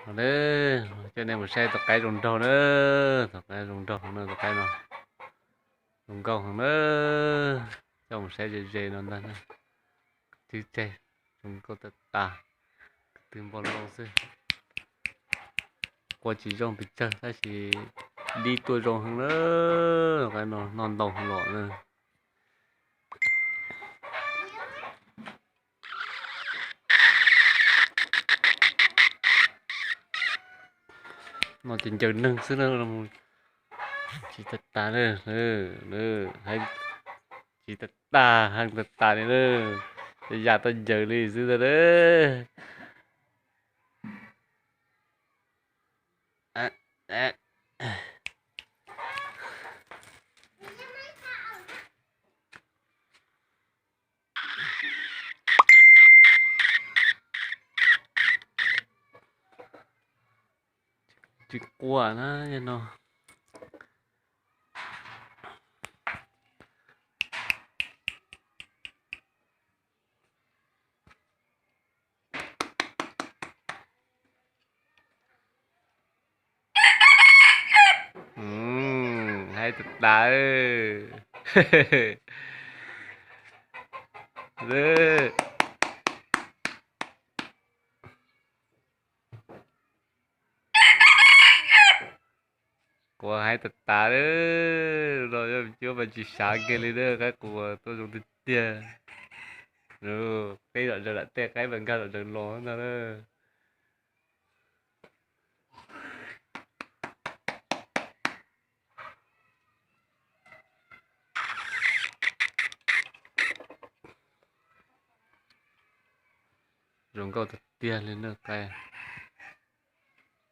Coj nej mus saib tus qaib zoo nraug na, tus qaib zoo nraug no, tus qaib no zoo nkauj heev na. Coj mus saib ze ze no ntag, twb tseg, zoo nkauj tag tas, twb npau loo xwb. Qua tsis zoo pes tsawg tab sis dib tuaj zoo heev na, tus qaib no noj ntau heev los na. No ces ncaws neeg xwb na, tsis tag tas na, tsis tag tas, heev tag tas li na, ya tuaj ncaws li xwb ntag na. Tsis qua na yog no. Haib tas tas. Qua haib tas tas, no cuab mas tsis sav kiag li na, qaib qua tuaj zoo tiag tiag. Peb zom zaws lam tej qaib mas nkag zom zaws los ntag na. Zoo nkauj tiag tiag li na qaib.